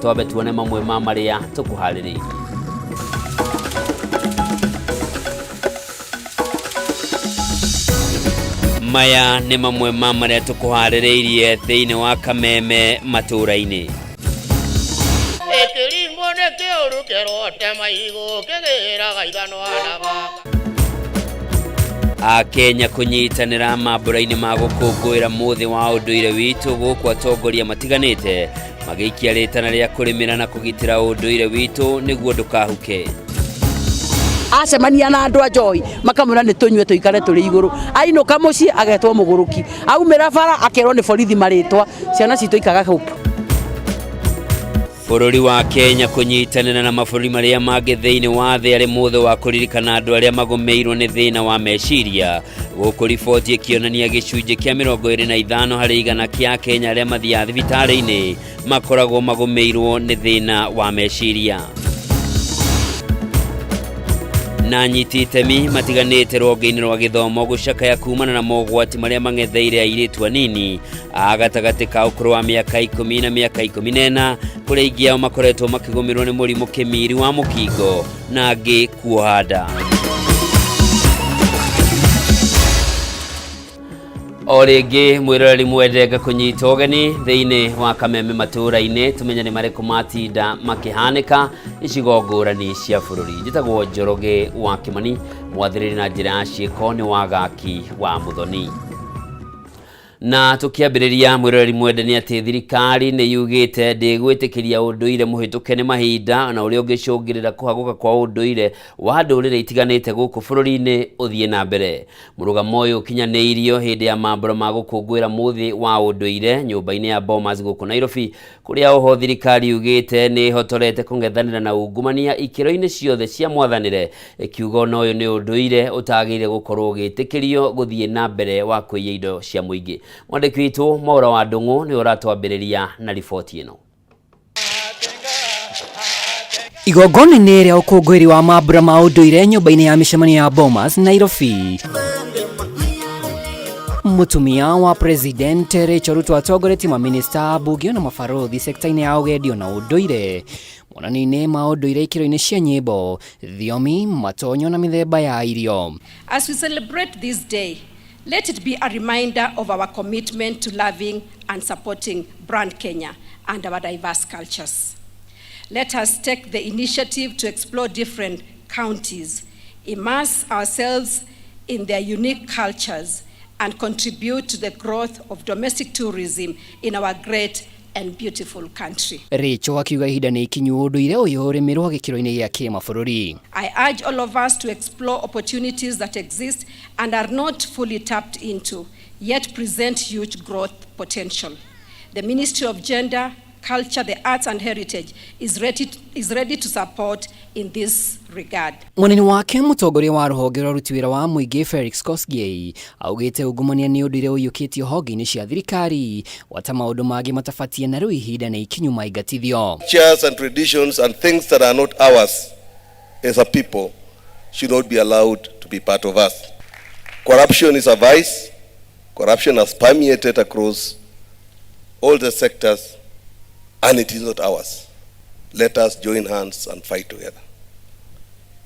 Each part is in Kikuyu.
Twambe tuone mamwe ma marĩa tũkũharĩrĩirie. Maya nĩ mamwe ma marĩa tũkũharĩrĩirie thĩinĩ wa kameme matũũra-inĩ. Ĩkĩringwo nĩ kĩũru kĩrwo tema igũ kĩgĩraga ithanwa na baba. Akenya kũnyitanĩra mambũra-inĩ ma gũkũngũĩra mũthĩ wa ũndũire witũ gũkũ atongoria matiganĩte magĩikia rĩtana rĩa kũrĩmĩra na kũgitĩra ũndũire witũ nĩguo ndũkahuke. Acemania na andũ a njoi makamwĩra nĩ tũnyue tũikare tũrĩ igũrũ, ainũka mũciĩ agetwo mũgũrũki, aumĩra bara akerwo nĩ borithi marĩtwa, ciana citũ ikaga hope. Bũrũri wa Kenya kũnyitanĩra na mabũrũri marĩa mangĩ thĩinĩ wa thĩ arĩ mũthĩ wa kũririkana andũ arĩa magũmĩirwo nĩ thĩna wa meciria, gũkũ riboti ĩkĩonania gĩcunjĩ kĩa 25% kĩa Akenya arĩa mathiaga thibitarĩ-inĩ makoragwo magũmĩirwo nĩ thĩna wa meciria. Na anyiti itemi matiganĩte rũhonge-inĩ rwa gĩthomo gũcakaya kumana na mogwati marĩa mang'etheire airĩtu anini a gatagatĩ ka ũkũrũ wa mĩaka 10 na mĩaka 14, kũrĩa aingĩ ao makoretwo makĩgũmĩrwo nĩ mũrimũ kĩmiri wa mũkingo na angĩ kuoha nda. O rĩngĩ mwĩroreri mwende ngakũnyita ũgeni thĩinĩ wa kameme matũũra-inĩ tũmenye nĩ marĩkũ matinda makĩhanĩka icigo ngũrani cia bũrũri. Njĩtagwo Njoroge wa Kĩmani, mwathĩrĩri na njĩra ya ciĩko nĩ Wagaki wa Mũthoni. Na tũkĩambĩrĩria mwĩroreri mwende nĩ atĩ thirikari nĩ yugĩte ndĩgwĩtĩkĩria ũndũire mũhĩtũke nĩ mahinda na ũrĩa ũngĩcũngĩrĩra kũhagũka kwa ũndũire wa ndũrĩrĩ itiganĩte gũkũ bũrũri-inĩ ũthiĩ na mbere. Mũrũgamo ũyũ ũkinyanĩirio hĩndĩ ya mambũra ma gũkũngũĩra mũthĩ wa ũndũire nyũmba-inĩ ya Bomas gũkũ Nairobi, kũrĩa oho thirikari yugĩte nĩ ĩhotorete kũng'ethanĩra na ungumania ikĩro-inĩ ciothe cia mwathanĩre, ĩkiuga ona ũyũ nĩ ũndũire ũtagĩrĩire gũkorwo ũgĩtĩkĩrio gũthiĩ na mbere wa kũiya indo cia mũingĩ. Mwandĩki witũ Mwaũra wa Ndũng'ũ nĩwe ũratwambĩrĩria na riboti ĩno. Igongona-inĩ rĩa ũkũngũĩri wa mambura ma ũndũire nyũmba-inĩ ya mĩcemanio ya Bomas, Nairobi, mũtumia wa President Rachel Ruto atongoretie maminista, ambunge na mabarũthi sekta-inĩ ya ũgendi na ũndũire monanio-inĩ ma ũndũire ikĩro-inĩ cia nyĩmbo, thiomi, matonyo na mĩthemba ya irio. As we celebrate this day, let it be a reminder of our commitment to loving and supporting Brand Kenya and our diverse cultures. Let us take the initiative to explore different counties, immerse ourselves in their unique cultures, and contribute to the growth of domestic tourism in our great and beautiful country. Rachel akiuga ihinda nĩ ikinyu ũndũire ũyũ ũrĩmĩrwo gĩkĩro-inĩ gĩa kĩmabũrũri. I urge all of us to explore opportunities that exist and are not fully tapped into, yet present huge growth potential. The Ministry of Gender, Culture, the Arts and Heritage is ready to support in this regard. Mwena-inĩ wake mũtongoria wa rũhonge rwa aruti wĩra wa mũingĩ Felix Kosgei augĩte ungumania nĩ ũndũire ũiyũkĩtio honge-inĩ cia thirikari gwata maũndũ mangĩ matabatie na rĩu ihinda nĩ ikinyu maingatithio. Cultures and traditions and things that are not ours as a people should not be allowed to be part of us. Corruption is a vice. Corruption has permeated across all the sectors, and it is not ours. Let us join hands and fight together.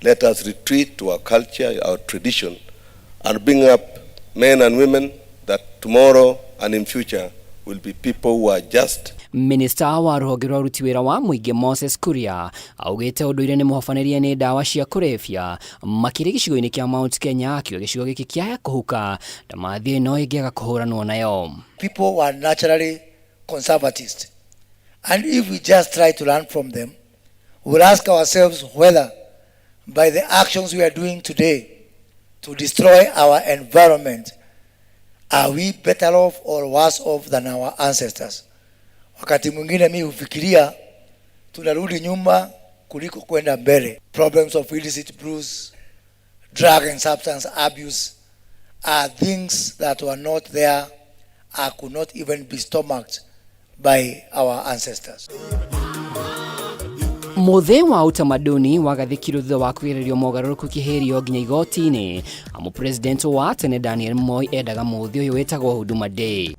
Let us retreat to our culture, our tradition, and bring up men and women that tomorrow and in future will be people who are just. Minista wa rũhonge rwa aruti wĩra wa mũingĩ Moses Kuria augĩte ũndũire nĩ mũhobanĩrie nĩ ndawa cia kũrebia makĩria gĩcigo-inĩ kĩa Mount Kenya, akiuga gĩcigo gĩkĩ kĩaya kũhuka ndamathi ĩno ĩngĩaga kũhũranwo nayo. People were naturally conservatist. And if we just try to learn from them, we'll ask ourselves whether by the actions we are doing today to destroy our environment, are we better off or worse off than our ancestors? Wakati mwingine mi hufikiria tunarudi nyuma kuliko kwenda mbele. Problems of illicit brews, drug and substance abuse are things that were not there or could not even be stomached by our ancestors. Mũthĩ wa utamaduni wagathĩkirwo thutha wa kũgererio mogarũrũku kĩhĩrio nginya igoti-inĩ, amu president wa tene Daniel Moi endaga mũthĩ ũyũ wĩtagwo Huduma Day.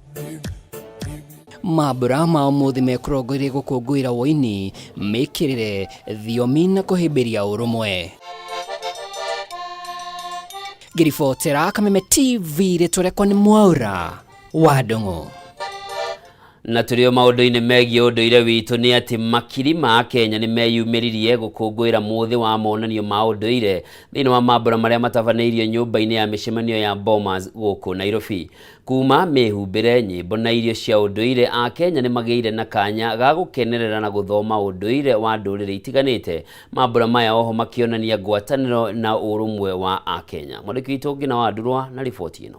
Mambura ma ũmũthĩ mekũrongoreirie gũkũngũĩra woini, mĩkĩrĩre, thiomi na kũhĩmbĩria ũrũmwe. Ngĩribotera Kameme TV rĩtwa rĩakwa nĩ Mwaura wa Ndung'u. Na tũrĩ o maũndũ-inĩ megiĩ ũndũire witũ nĩ atĩ makiri ma Akenya nĩ meyumĩririe gũkũngũĩra mũthĩ wa monanio ma ũndũire thĩinĩ wa mambura marĩa matabanĩirio nyũmba-inĩ ya mĩcemanio ya Bomas gũkũ Nairobi. Kuma mĩhumbĩre, nyĩmbo na irio cia ũndũire, Akenya nĩ magĩire na kanya ga gũkenerera na gũthoma ũndũire wa ndũrĩrĩ itiganĩte. Mambura maya oho makĩonania ngwatanĩro na ũrũmwe wa Akenya. Mwandĩki witũ Ngina wa Ndurwa na riboti ĩno.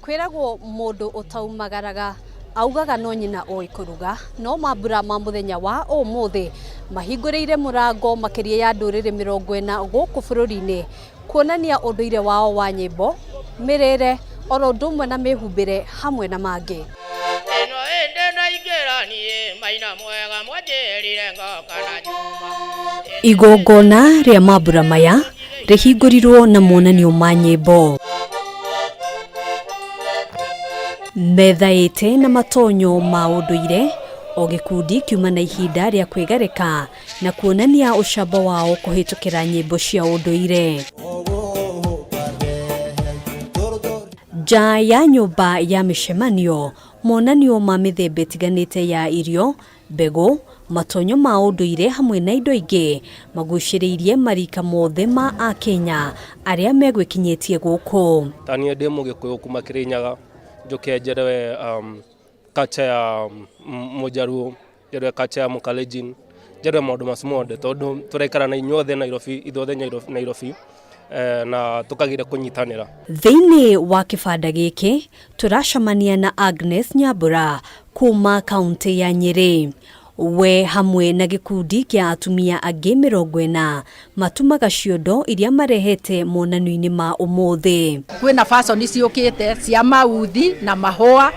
Kwĩragwo mũndũ ũtaumagaraga augaga no nyina ũĩ kũruga, no mambura ma mũthenya wa ũmũthĩ mahingũrĩire mũrango makĩria ya ndũrĩrĩ 40 gũkũ bũrũri-inĩ kuonania ũndũire wao wa nyĩmbo, mĩrĩre oro ũndũ ũmwe na mĩhumbĩre hamwe na mangĩ. Ĩno ĩndĩ ndaingĩra niĩ maina mwega mwanjĩrire ngoka na nyuma. Igongona rĩa mambura maya rĩhingũrirwo na monanio ma nyĩmbo. Metha ĩte na matonyo ma ũndũire, o gĩkundi kiuma na ihinda rĩa kwĩgarĩka na kuonania ũcamba wao kũhĩtũkĩra nyĩmbo cia ũndũire. Nja ya nyũmba ya mĩcemanio, monanio ma mĩthemba ĩtiganĩte ya irio, mbegũ, matonyo ma ũndũire hamwe na indo ingĩ magucĩrĩirie marika mothe ma Akenya arĩa megwĩkinyĩtie gũkũ. Ta niĩ ndĩ Mũgĩkũyũ kuma Kĩrĩnyaga, njoke njerewe culture ya Mũjaruo, njerewe culture ya Mũkalenjin, njerewe maũndũ macio mothe tondũ tũraikara na inyuothe Nairobi, ithuothe Nairobi, na tũkagĩra kũnyitanĩra. Thĩinĩ wa kĩbanda gĩkĩ tũracemania na Agnes Nyambura kuma kaunti ya Nyĩrĩ. We hamwe na gĩkundi kĩa atumia angĩ 40 matumaga ciondo iria marehete monanio-inĩ ma ũmũthĩ. Kwĩna fashion ciũkĩte cia mauthi na mahũa,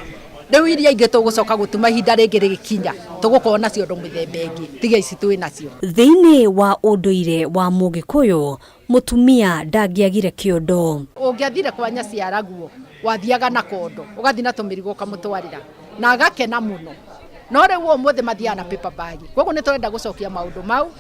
rĩu iria ingĩ tũgũcoka gũtuma ihinda rĩngĩ rĩgĩkinya tũgũkorwo na ciondo mĩthemba ĩngĩ tiga ici twĩ nacio. Thĩinĩ wa ũndũire wa Mũgĩkũyũ, mũtumia ndangĩagire kĩondo. Ũngĩathire kwa nyaciaraguo wathiaga na kondo, ũgathiĩ na tũmĩrigo ũkamũtwarĩra na agakena mũno. No rĩu ũmũthĩ mathiaga na paper bag. Koguo nĩ tũrenda gũcokia maũndũ mau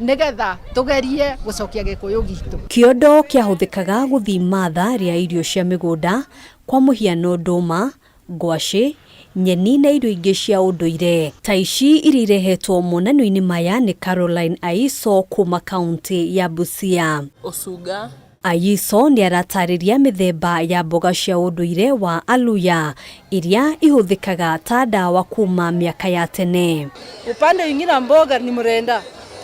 nĩgetha tũgerie gũcokia gĩkũyũ gitũ. Kĩondo kĩahũthĩkaga gũthima tha rĩa irio cia mĩgũnda, kwa mũhiano ndũma, ngwacĩ, nyeni na irio ingĩ cia ũndũire. Ta ici iria irehetwo monanio-inĩ maya nĩ Caroline Aiso kuma kaunti ya Busia. Ũcunga. Aiso nĩ aratarĩria mĩthemba ya mboga cia ũndũire wa Aluya iria ihũthĩkaga ta ndawa kuma miaka ya tene. Upande mwingine wa mboga ni mrenda.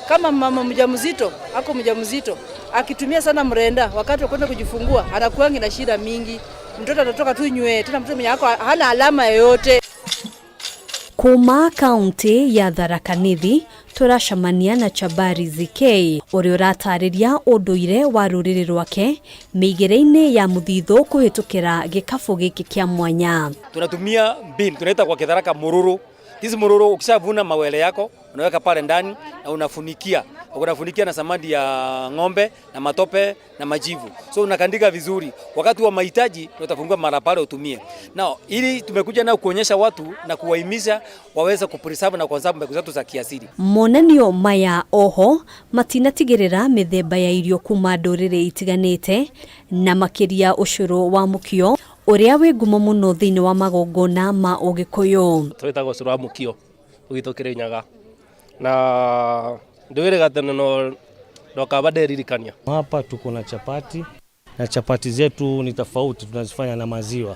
Kama mama mjamzito ako mjamzito akitumia sana mrenda wakati wa kwenda kujifungua anakuwa na shida mingi, mtoto atatoka tu nywe, tena mtoto mwenye ako hana alama yoyote. Kuma kaunti ya Tharaka Nithi tũracemania na Chabari ZK ũrĩa ũratarĩria ũndũire wa rũrĩrĩ rwake mĩigĩre-inĩ ya mũthithũ kũhĩtũkĩra gĩkabũ gĩkĩ kĩa mwanya. Tunatumia bin, tunaita kwa Kitharaka mururu. Hizi mururu ukishavuna mawele yako unaweka pale ndani na unafunikia. Unafunikia na samadi ya ng'ombe na matope na majivu. So unakandika vizuri. Wakati wa mahitaji utafungua mara pale utumie. Now, ili tumekuja nao kuonyesha watu na kuwahimiza waweze kupreserve na kuconserve mbegu zetu za kiasili. Monanio maya oho matinatigĩrĩra mĩthemba ya irio kuma ndũrĩrĩ itiganĩte na makĩria ũcũrũ wa mũkio ũrĩa wĩ ngumo mũno thĩinĩ wa magongona ma Ũgĩkũyũ. Twĩtagwo ũcũrũ wa mũkio ũgitũ Kĩrĩnyaga na ndwĩrĩga tene no ndokaba nderirikania. Hapa tuko na chapati na chapati zetu ni tofauti, tunazifanya na maziwa.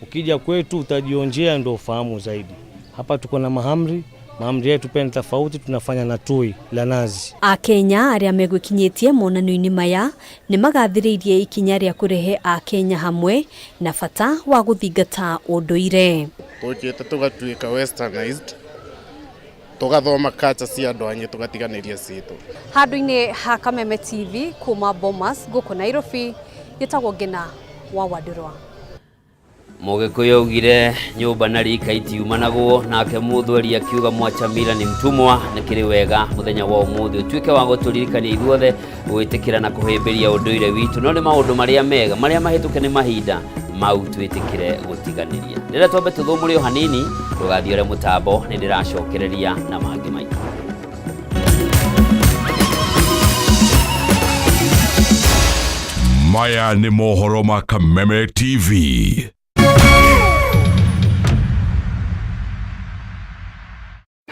Ukija kwetu utajionjea ndio ufahamu zaidi. Hapa tuko na mahamri, mahamri yetu pia ni tofauti, tunafanya na tui la nazi. Akenya arĩa megwĩkinyĩtie monanio-inĩ maya nĩ magathĩrĩirie ikinya rĩa kũrehe Akenya hamwe na bata wa gũthingata ũndũire. Tũkĩte tũgatuĩka westernized, tũgathoma culture cia andũ angĩ tũgatiganĩria citũ. Handũ-inĩ ha Kameme TV kuma Bomas gũkũ Nairobi, gĩtagwo Ngina wa Wandũrwa. Mũgĩkũyũ augire nyũmba na rika itiumanagwo, nake Mũthweri akiuga mwacha mila ni mtumwa. Nĩ kĩrĩ wega mũthenya wa ũmũthĩ ũtuĩke wa gũtũririkania ithuothe gwĩtĩkĩra na kũhĩmbĩria ũndũire witũ, no nĩ maũndũ marĩa mega marĩa mahĩtũke nĩ mahinda Mau twĩtĩkĩre gũtiganĩria. Rĩrĩa twambe tũthũmũre o hanini, ndũgathiĩ ũrĩa mũtambo, nĩ ndĩracokereria na mangĩ maingĩ. Maya nĩ mohoro ma Kameme TV.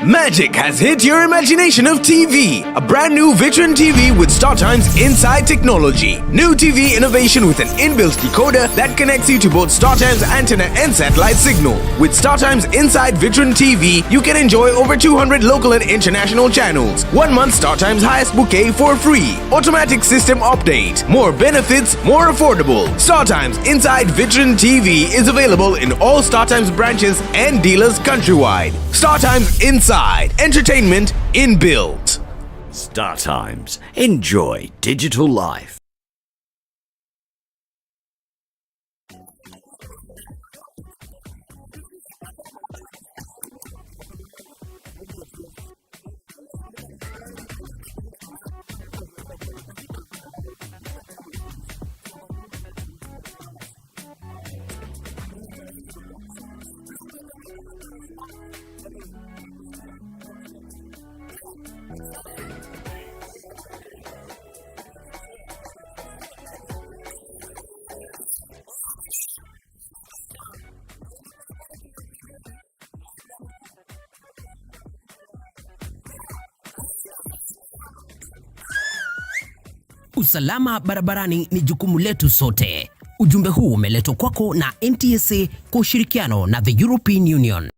Magic has hit your imagination of TV. A brand new Vitron TV with StarTimes Inside technology. New TV innovation with an inbuilt decoder that connects you to both StarTimes antenna and satellite signal. With StarTimes Inside Vitron TV, you can enjoy over 200 local and international channels. 1 month StarTimes highest bouquet for free. Automatic system update. More benefits, more affordable. StarTimes Inside Vitron TV is available in all StarTimes branches and dealers countrywide. StarTimes Inside. Entertainment inbuilt. StarTimes. Enjoy digital life. Usalama barabarani ni jukumu letu sote. Ujumbe huu umeletwa kwako na NTSA kwa ushirikiano na the European Union.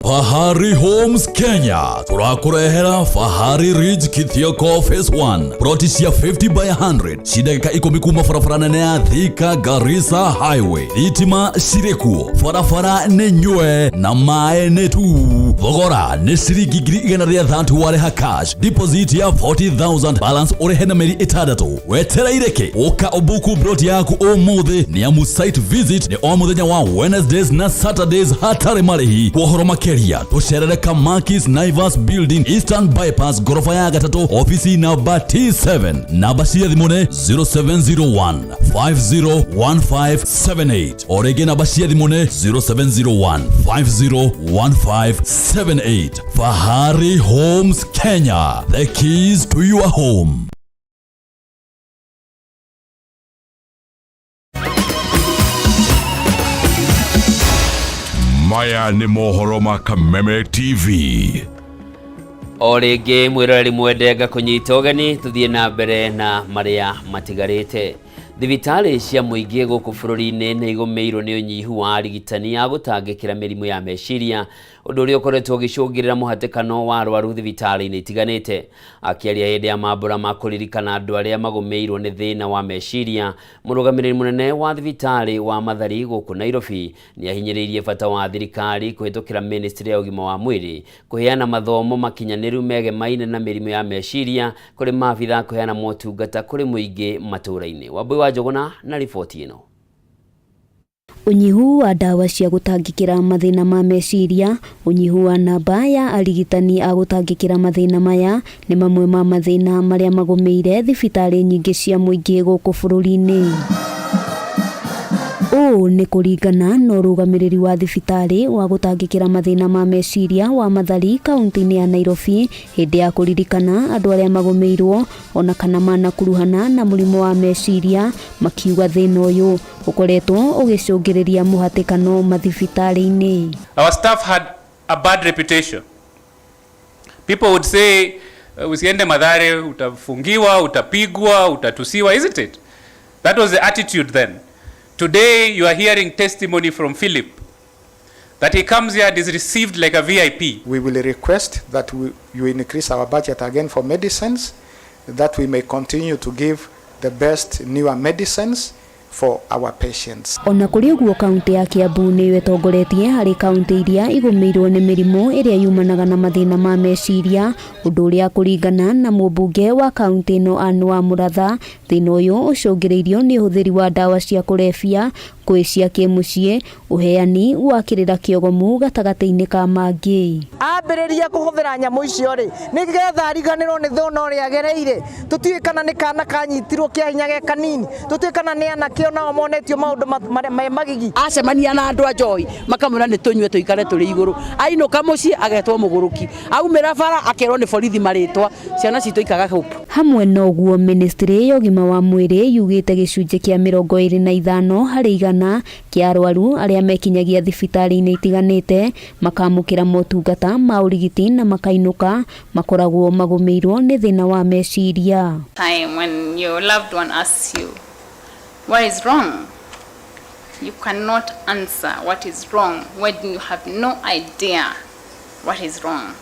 Fahari Homes Kenya tũrakũrehera Fahari Ridge Kithioko Phase 1 ploti cia 50 by 100 ci ndagĩka ikũmi kuma barabara nene ya Thika Garissa Highway. Thitima cirĩ kuo, barabara nĩ nyue na maĩ nĩ tu. Thogora nĩ ciringi 130,000 warĩha cash, deposit ya 40,000, balance ũrĩhe na mĩeri 6. Wetereire kĩ? Ũka ũbuku ploti yaku ũmũthĩ nĩ amu site visit nĩ o mũthenya wa Wednesdays na Saturdays hatarĩ marĩhi. Kwa ũhoro makĩria tũcerere Kamakis Naivas Building, Eastern Bypass, gorofa ya gatatũ, ofisi namba T7. Namba cia thimũ nĩ 0701 501578. O rĩngĩ namba cia thimũ nĩ 0701 501578. Fahari Homes Kenya, the keys to your home. Maya nĩ mohoro ma Kameme TV. O rĩngĩ mwĩroreri mwende ngakũnyita ũgeni tũthiĩ na mbere na marĩa matigarĩte. Thibitarĩ cia mũingĩ gũkũ bũrũri-inĩ nĩ igũmĩirwo nĩ ũnyihu wa arigitani a gũtangĩkĩra mĩrimũ ya meciria, ũndũ ũrĩa ũkoretwo ũgĩcũngĩrĩra mũhatĩkano wa arwaru thibitarĩ-inĩ itiganĩte. Akĩaria hĩndĩ ya mambũra ma kũririkana andũ arĩa magũmĩirwo nĩ thĩna wa meciria, mũrũgamĩrĩri mũnene wa thibitarĩ wa Mathari gũkũ Nairobi nĩ ahinyĩrĩirie bata wa thirikari kũhĩtũkĩra ministry ya ũgima wa mwĩrĩ kũheana mathomo makinyanĩru megemaine na mĩrimũ ya meciria kũrĩ maabitha kũheana motungata kũrĩ mũingĩ matũũra-inĩ. Wambui wa Njũgũna na riboti ĩno. Ũnyihu wa ndawa cia gũtangĩkĩra mathĩna ma meciria, ũnyihu wa namba ya arigitani a gũtangĩkĩra mathĩna maya nĩ mamwe ma mathĩna marĩa magũmĩire thibitarĩ nyingĩ cia mũingĩ gũkũ bũrũri-inĩ. Ũũ nĩ kũringana na ũrũgamĩrĩri wa thibitarĩ wa gũtangĩkĩra mathĩna ma meciria wa Mathari kaunti-inĩ ya Nairobi hĩndĩ ya kũririkana andũ arĩa magũmĩirwo ona kana manakuruhana na mũrimũ wa meciria, makiuga thĩna ũyũ ũkoretwo ũgĩcũngĩrĩria mũhatĩkano mathibitarĩ-inĩ. Our staff had a bad reputation. People would say, usiende Mathare, utafungiwa, utapigwa, utatusiwa, isn't it? That was the attitude then. Today, you are hearing testimony from Philip that he comes here and is received like a VIP. We will request that you increase our budget again for medicines, that we may continue to give the best newer medicines for our patients. Ona kũrĩ ũguo kaunti ya Kiambu nĩyo ĩtongoretie harĩ kaunti iria igũmĩirwo nĩ mĩrimũ ĩrĩa yumanaga na mathĩna ma meciria, ũndũ ũrĩa kũringana na mũmbunge wa kaunti ĩno Anne wa Mũratha, thĩna ũyũ ũcũngĩrĩirio nĩ ũhũthĩri wa ndawa cia kũrebia Ngũĩ cia kĩmũciĩ, ũheani wa kĩrĩra kĩogomu gatagatĩ-inĩ ka mangĩ. Ambĩrĩria kũhũthĩra nyamũ icio rĩ, nĩgetha ariganĩrwo nĩ thũna ũrĩa agereire. Tũtiũĩ kana nĩ kana kanyitirwo kĩa hinya ge kanini, tũtiũĩ kana nĩ anake onao monetio maũndũ me magigi. Acemania na andũ a njohi makamwĩra nĩ tũnyue tũikare tũrĩ igũrũ, ainũka mũciĩ agetwo mũgũrũki, aumĩra bara akerwo nĩ borithi marĩtwa, ciana citũ ikaga hope. Hamwe na ũguo, mĩnĩstrĩ ya ũgima wa mwĩrĩ yugĩte gĩcunjĩ kĩa 25 harĩ igana kĩa arwaru arĩa mekinyagia thibitarĩ-inĩ itiganĩte makamũkĩra motungata ma ũrigiti na makainũka makoragwo magũmĩirwo nĩ thĩna wa meciria. Time when your loved one asks you, what is wrong? You cannot answer what is wrong when you have no idea what is wrong.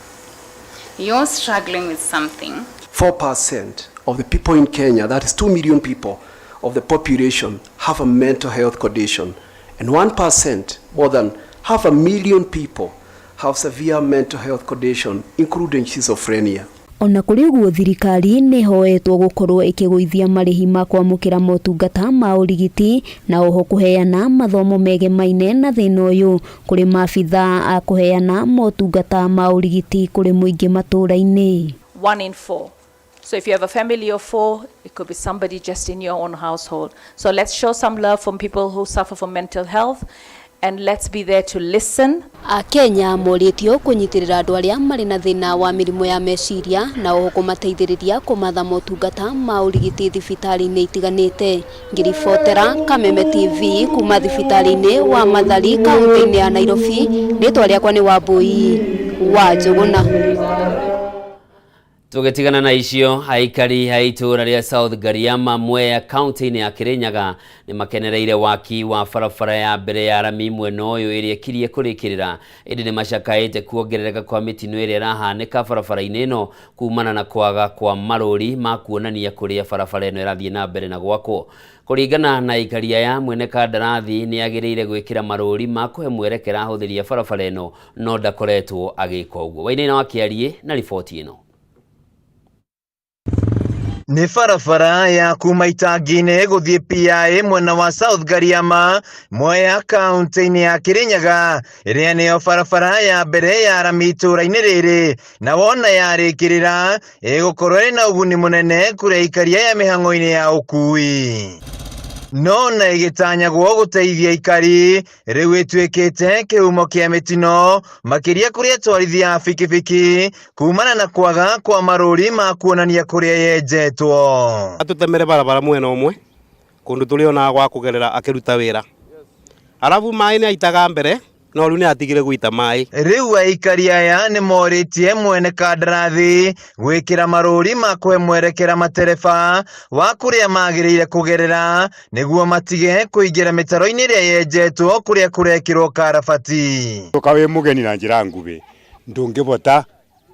You're struggling with something. 4% of the people in Kenya, that is 2 million people of the population, have a mental health condition. And 1%, more than half a million people, have severe mental health condition, including schizophrenia. Ona kũrĩ ũguo, thirikari nĩ ĩhoetwo gũkorwo ĩkĩgũithia marĩhi ma kwamũkĩra motungata ma ũrigiti na oho kũheana mathomo megemaine na thĩna ũyũ kũrĩ maabithaa a kũheana motungata ma ũrigiti kũrĩ mũingĩ matũũra-inĩ. 1 in 4. So if you have a family of 4, it could be somebody just in your own household. So let's show some love from people who suffer from mental health, and let's be there to listen. Akenya morĩtio kũnyitĩrĩra andũ arĩa marĩ na thĩna wa mĩrimũ ya meciria na oho kũmateithĩrĩria kũmatha motungata ma ũrigiti thibitarĩ-inĩ itiganĩte. Ngĩribotera Kameme TV kuma thibitarĩ-inĩ wa Mathari kaunti-inĩ ya Nairobi, rĩtwa rĩakwa nĩ Wambui wa Njũgũna. Tũgĩtigana na icio, aikari a itũũra rĩa South Gariama, Mwea, kaunti-inĩ ya Kirinyaga nĩ makenereire waki wa barabara ya mbere ya rami mwena ũyũ ĩrĩa ĩkirie kũrĩkĩrĩra, ĩndĩ nĩ macakaĩte kuongerereka kwa mĩtino ĩrĩa ĩrahanĩka barabara-inĩ ĩno kumana na kwaga kwa marũri ma kuonania kũrĩa barabara ĩno ĩrathiĩ na mbere na gwakwo. Kũringana na aikari aya, mwene kandarathi nĩ agĩrĩire gwĩkĩra marũri ma kũhe mwerekera ahũthĩri a barabara ĩno, no ndakoretwo agĩka ũguo. Wainaina wa Kĩariĩ na riboti ĩno. Nĩ barabara ya kuma itangi-inĩ gũthiĩ PIA mwena wa South Gariama, Mwea, kaunti-inĩ ya Kirinyaga, ĩrĩa nĩyo barabara ya mbere ya rami itũũra-inĩ rĩrĩ, na wona yarĩkĩrĩra ĩgũkorwo ĩrĩ na ũguni mũnene kũrĩ aikari aya mĩhang'o-inĩ ya ũkui. No na ĩgĩtanyagwo gũteithia aikari, rĩu ĩtuĩkĩte kĩhumo kĩa mĩtino makĩria kũrĩ atwarithia a bikibiki kumana na kwaga kwa marũri ma kuonania kũrĩa yenjetwo. Atũtemere barabara mwena ũmwe kũndũ tũrĩonaga gwa kũgerera akĩruta wĩra, arabu maĩ nĩ aitaga mbere, no rĩu nĩ atigire gũita maĩ. Rĩu aikari aya nĩ morĩtie mwene kandarathi gwĩkĩra marũri ma kũhe mwerekera matereba wa kũrĩa magĩrĩire kũgerera nĩguo matige kũingĩra mĩtaro-inĩ ĩrĩa yenjetwo kũrĩa kũrekĩrwo karabati. Ũka wĩ mũgeni na njĩra nguhĩ, ndũngĩbota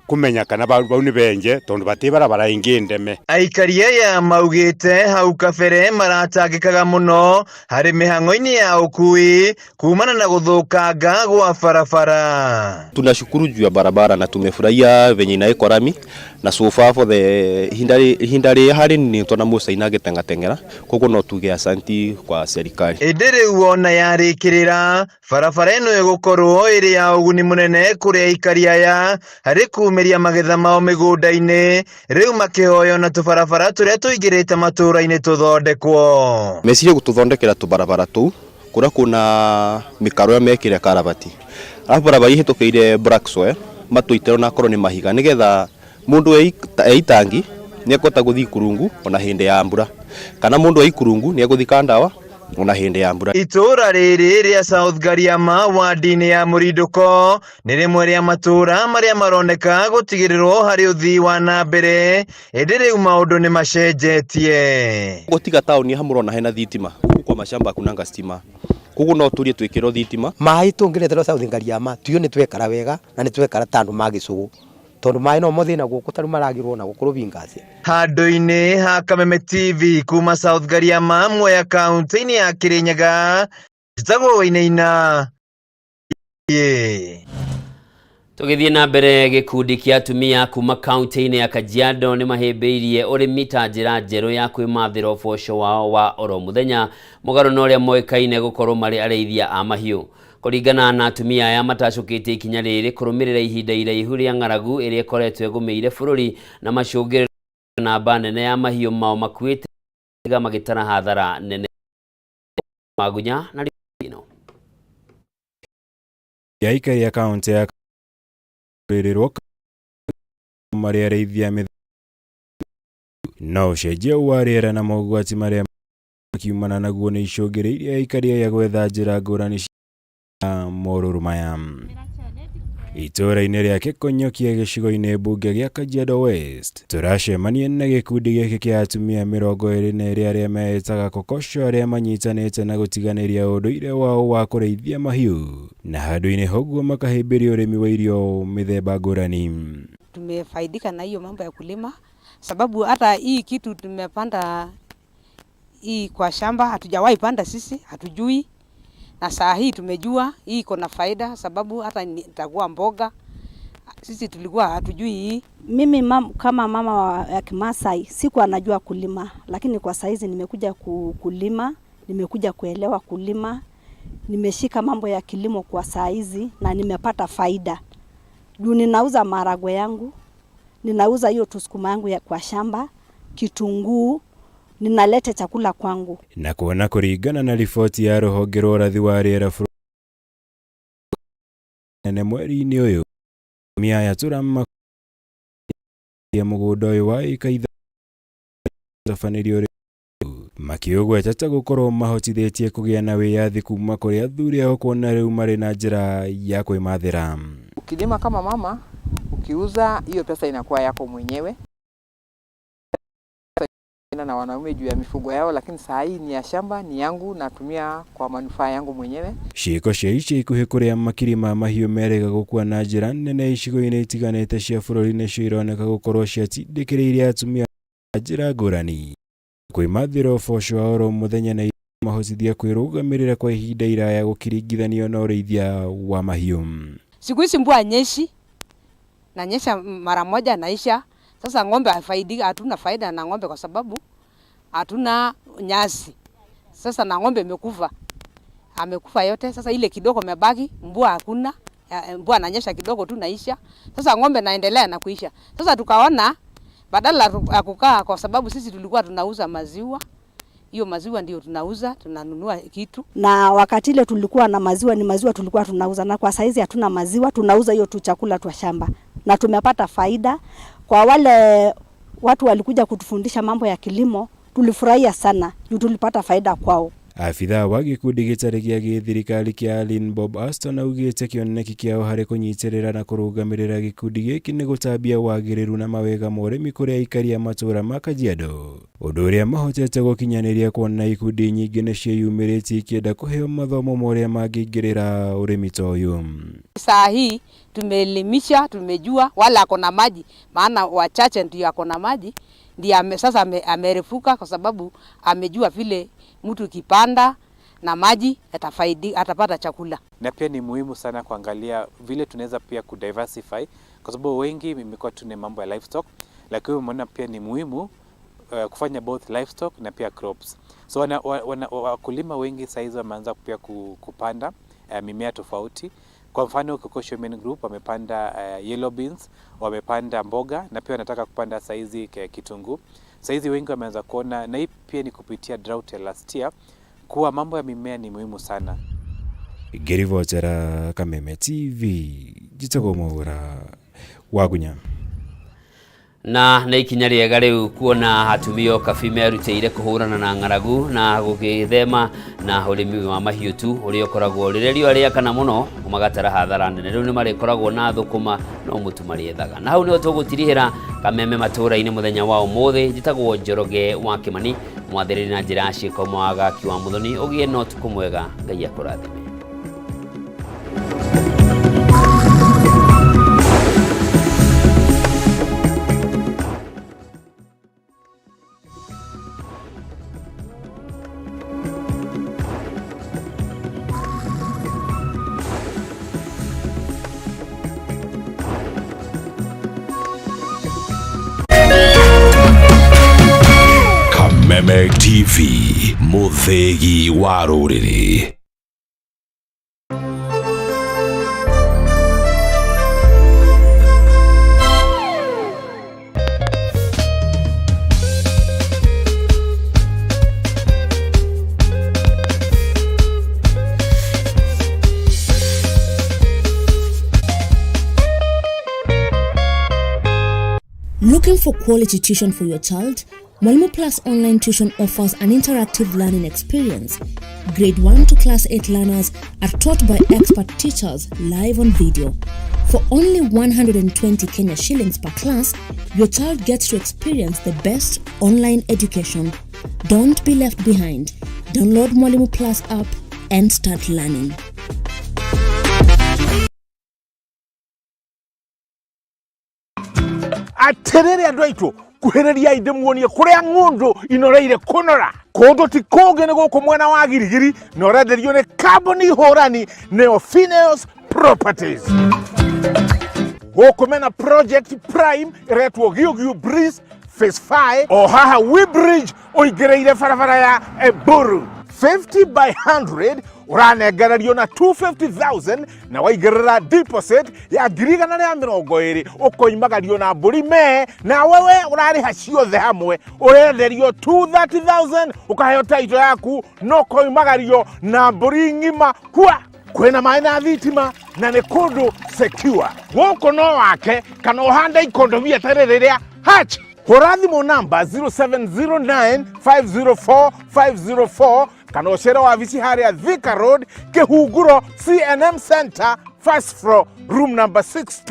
kũmenya kana bau nĩ benje tondũ batĩ barabara ĩngĩ ndeme. Aikari aya maugĩte hau kabere maratangĩkaga mũno harĩ mĩhang'o-inĩ ya ũkui kumana na gũthũkanga gwa barabara. Tunashukuru juu ya barabara na tumefurahia venye inawekwa rami na so far for the ihinda rĩ harĩ nini tona mucaina agĩteng'ateng'era, koguo no tuge asanti kwa serikali. Ĩndĩ rĩu ona yarĩkĩrĩra, barabara ĩno ĩgũkorwo ĩrĩ ya ũguni mũnene kũrĩ aikari aya harĩ kumĩria magetha mao mĩgũnda-inĩ, rĩu makĩhoywo na tũbarabara tũrĩa tũingĩrĩte matũũra-inĩ tũthondekwo. Mecirie gũtũthondekera tũbarabara tũu kũrĩa kwĩna mĩkaro ĩrĩa mekĩre karabati, arabu barabara ihĩtũkĩire black soil matũitĩre onakorwo nĩ mahiga, nĩgetha mũndũ e itangi nĩ ekũhota gũthiĩ ikurungu ona hĩndĩ ya mbura, kana mũndũ e ikurungu nĩ egũthiĩ kandawa ona hĩndĩ ya mbura. Itũũra rĩrĩ rĩa South Gariama wadi-inĩ ya Mũrindũko nĩ rĩmwe rĩa matũũra marĩa maroneka gũtigĩrĩrwo harĩ ũthii wa na mbere, ĩndĩ rĩu maũndũ nĩ macenjetie. Gũtiga taũni hamũrona hena thitima, gũkũ kwa mashamba hakunanga stima, koguo no tũrie twĩkĩrwo thitima. Maĩ tũngĩreterwo South Gariama tuyo nĩ twekara wega na nĩ twekara ta andũ ma gĩcũgũ, tondũ maĩ no mo thĩna gũkũ tarĩu maragĩrwo na gũkũ rũbingaci. Handũ-inĩ ha Kameme TV kuma South Gariama, Mwea, kaunti-inĩ ya Kirinyaga, njĩtagwo Wainaina. Tũgĩthiĩ na mbere, gĩkundi kĩa atumia kuma kaunti-inĩ ya Kajiado nĩ mahĩmbĩirie ũrĩmi ta njĩra njerũ ya kwĩmathĩra ũboco wao wa oro mũthenya, mũgarũ na ũrĩa moĩkaine gũkorwo marĩ arĩithia a mahiũ. Kũringana na atumia aya, matacũkĩtie ikinya rĩrĩ kũrũmĩrĩra ihinda iraihu rĩa ng'aragu ĩrĩa ĩkoretwo ĩgũmĩire bũrũri na macũngĩrĩro namba nene ya mahiũ mao makuĩte magĩtara hathara nene. Magunya na ino ya aikari a kaunti ya rĩrĩrwo marĩ arĩithia mĩthemba no ũcenjia wa rĩera na mogwati marĩa makiumana naguo nĩ icũngĩrĩirie aikari aya gwetha njĩra ngũrani cia morũrũ maya. Itũũra-inĩ rĩa Kĩkonyokia gĩcigo-inĩ mbunge gĩa Kajiado West, tũracemania na gĩkundi gĩkĩ kĩa atumia 22 arĩa meĩtaga Kokosho, arĩa manyitanĩte na gũtiganĩria ũndũire wao wa kũrĩithia mahiũ na handũ-inĩ hoguo makahĩmbĩria ũrĩmi wa irio mĩthemba ngũrani. Tumefaidika na hiyo mambo ya kulima, sababu hata hii kitu tumepanda hii kwa shamba hatujawahi panda sisi, hatujui, na saa hii tumejua hii iko na faida, sababu hata itakuwa mboga. Sisi tulikuwa hatujui hii. Mimi kama mama ya Kimasai sikuwa najua kulima, lakini kwa saizi nimekuja kulima, nimekuja kuelewa kulima, nimeshika mambo ya kilimo kwa saizi na nimepata faida. Juu ninauza maharagwe yangu, ninauza hiyo tusukuma yangu ya kwa shamba, kitunguu, ninaleta chakula kwangu. Na kuona kũringana na riboti ya rũhonge rwa ũrathi wa rĩera bũrũri nene mweri-inĩ ũyũ, atumia aya tũramakia mũgũnda ũyũ wa ĩka 5 ũtabanĩrio makĩũgweta ta gũkorwo mahotithĩtie kũgĩa na wĩyathi kuma kũrĩ athuri ao, kuona rĩu marĩ na njĩra ya kwĩmathĩra. Ukilima kama mama, ukiuza hiyo pesa inakuwa yako mwenyewe na wanaume juu ya mifugo yao, lakini saa hii ni ya shamba, ni yangu, natumia kwa manufaa yangu mwenyewe. Ciĩko cia ica ikuhĩ kũrĩa makiri ma mahiũ merĩga gũkua na njĩra nene icigo-inĩ itiganĩte cia bũrũri nĩcio ironeka gũkorwo ciatindĩkĩrĩirie atumia na njĩra ngũrani kwĩmathĩra ũboco wa oro mũthenya na mahotithia kwĩrũgamĩrĩra kwa ihinda iraya gũkĩringithanio na ũrĩithia wa mahiũ. Siku hizi mvua hanyeshi, nanyesha mara moja naisha. Sasa ng'ombe hafaidi, hatuna faida na ng'ombe kwa sababu hatuna nyasi. Sasa na ng'ombe imekufa, amekufa yote. Sasa ile kidogo imebaki, mvua hakuna, mvua nanyesha kidogo tu naisha. Sasa ng'ombe naendelea na kuisha. Sasa tukaona badala ya kukaa, kwa sababu sisi tulikuwa tunauza maziwa, hiyo maziwa ndio tunauza, tunanunua kitu. Na wakati ile tulikuwa na maziwa, ni maziwa tulikuwa tunauza, na kwa saizi hatuna maziwa, tunauza hiyo tu chakula tu shamba, na tumepata faida. Kwa wale watu walikuja kutufundisha mambo ya kilimo, tulifurahia sana juu tulipata faida kwao. Abithaa wa gĩkundi gĩtarĩ gĩa gĩthirikari kĩa Alin Bob Aston augĩte kĩoneki kĩao harĩ kũnyitĩrĩra na kũrũgamĩrĩra gĩkundi gĩkĩ nĩ gũtambia wagĩrĩru na mawega ma ũrĩmi kũrĩ aikari a matũũra ma Kajiado, ũndũ ũrĩa mahotete gũkinyanĩria kuona ikundi nyingĩ nĩ ciĩyumĩrĩtie ikĩenda kũheo mathomo ma ũrĩa mangĩingĩrĩra ũrĩmi ta ũyũ. Saa hii tumeelimisha, tumejua wala ako na maji, maana wachache ndio ako na maji, ndiye sasa amerefuka kwa sababu amejua vile mtu kipanda na maji atafaidi, atapata chakula. Na pia ni muhimu sana kuangalia vile tunaweza pia kudiversify, kwa sababu wengi imekuwa tu ni mambo ya livestock, lakini umeona pia ni muhimu kufanya both livestock na pia crops. So wakulima wengi saizi wameanza pia kupanda mimea tofauti. Kwa mfano Kokosho Women Group wamepanda yellow beans, wamepanda mboga na pia wanataka kupanda saizi kitunguu. Saizi wengi wameanza kuona, na hii pia ni kupitia drought ya last year, kuwa mambo ya mimea ni muhimu sana. Ngĩribotera Kameme TV, njĩtagwo Mwaura Wagunya. Na nĩ ikinya rĩega rĩu kuona atumia Ũkabi merutĩire kũhũrana na ng'aragu na gũgĩthema na ũrĩmi wa mahiũ tu ũrĩa ũkoragwo rĩrĩa riũa rĩakana mũno magatara hathara nene. Rĩu nĩ marĩkoragwo na thũkũma no mũtu marĩethaga. Na hau nĩho tũgũtirihĩra Kameme matũũra-inĩ mũthenya wa ũmũthĩ. Njĩtagwo Njoroge wa Kĩmani, mwathĩrĩri na njĩra ya ciĩko Mwagaki wa Mũthoni. Ũgĩe na ũtukũ mwega, Ngai akũrathime. Kameme TV, mũthĩgi wa rũrĩrĩ. Looking for quality tuition for your child? Mwalimu Plus Online Tuition offers an interactive learning experience. Grade 1 to Class 8 learners are taught by expert teachers live on video. For only 120 Kenya shillings per class, your child gets to experience the best online education. Don't be left behind. Download Mwalimu Plus app and start learning. Atiriri andu aitu, kuhiriria ndĩmuonie kũrĩa ng'ũndũ inoreire kũnora. Kũndũ ti kũngĩ, nĩ gũkũ mwena wa Girigiri, na ũrenderio nĩ kambuni hũrani, nĩyo Phineas Properties. Gũkũ mena project prime ĩretwo Giũgiũ Breeze Phase 5, o haha Weybridge ũingĩrĩire barabara ya Eburu. 50 by 100 ũranengererio na 250,000, na waigĩrĩra deposit ya 120,000 ũkoimagario na mbũri mee, na wewe ũrarĩha ciothe hamwe. Ũrenderio 230,000, ũkaheo taito yaku no ũkoimagario na mbũri ng'ima. Kwa kwĩna maĩ na thitima, na nĩ kũndũ secure. Gũkũ no wake kana ũhande ikondobia tarĩ rĩrĩa hach. Hũra thimũ namba 0709 504 504 kana ũcere wabici harĩa Thika Road, Kĩhunguro, CNM Center, first floor, room number 16.